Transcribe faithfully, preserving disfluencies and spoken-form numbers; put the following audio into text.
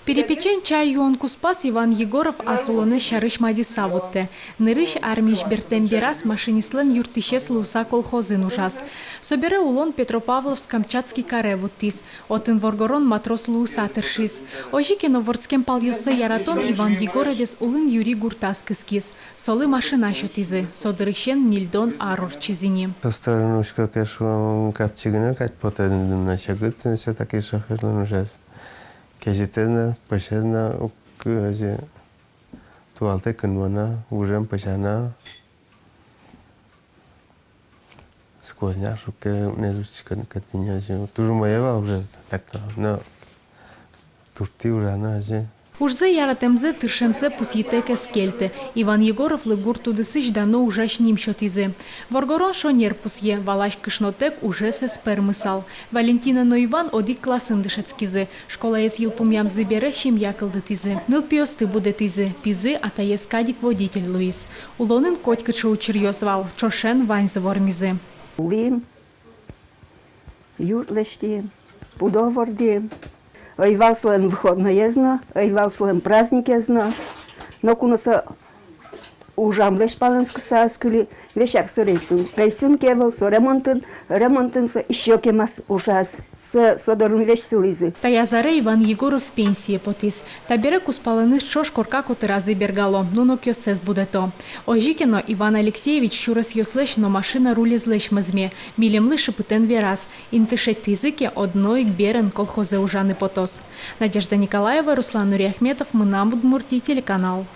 Перепечен чай юон куспаз Иван Егоров ас улонэз сярысь мадиса вуттэ. Нырысь армиысь бертэм бераз машинистлэн юрттӥсез луыса колхозын ужаз. Собере улон Петропавловск-Камчатский каре вуттӥз. Отын воргорон матрос луыса тыршиз. Озьы ке но вордскем палъёссэ яратон Иван Егоровез улын юри гуртаз кыскиз. Солы машина сётӥзы, со дырысен ньыльдон ар ортчиз ини. Со стороны учко ке, шуом, капчи гинэ кадь потэ, дымна чагыт, всё-таки шофёрлэн ужез. Кезьытэз но, пӧсез но уг, озьы, туалтэк кынмо на, гужем пӧсяна. Сквозняк шуке, укнэз учкиськод ке, тӥни озьы. Туж умой вал ужез, так-то, но турттӥ ужаны озьы. Ужзэ яратэмзэ, тыршемзэ пусйытэк ӧз кельты. Иван Егоровлы гурт удысысь дано ужась ним сётӥзы. Воргорон шонер пусъе, валась кышнотэк ужез ӧз пӧрмысал. Валентина но Иван одӥг классын дышетскизы. Школаез йылпумъямзы бере семья кылдытӥзы. Нылпиосты будэтӥзы. Пизы атаез кадь ик водитель луиз. Улонын котькыӵе учыръёс вал, ӵошен ваньзы вормизы. Улӥм, юрт лэсьтӥм, пудо вордӥм. Ӧй вал солэн выходноез но, ӧй вал солэн праздникез но. Ноку но со ужамлэсь палэнскыса ӧз кыльы, весяк со рейсын. Рейсын ке ӧвӧл, со ремонтын, ремонтын со ещё кемаз ужаз. Со, со дорын весь сылӥзы. Таяз аре Иван Егоров пенсие потӥз. Табере кузпалэныз ӵош корка котыразы бергало, нунокъёссэс будэто. Озьы ке но, Иван Алексеевич сюресъёслэсь но машина рулезлэсь мӧзме, милемлы шыпытэн вераз: инты шедьтӥзы ке, одно ик берен колхозэ ужаны потоз. Надежда Николаева, Руслан Нуриахметов, «Мынам Удмуртие» телеканал.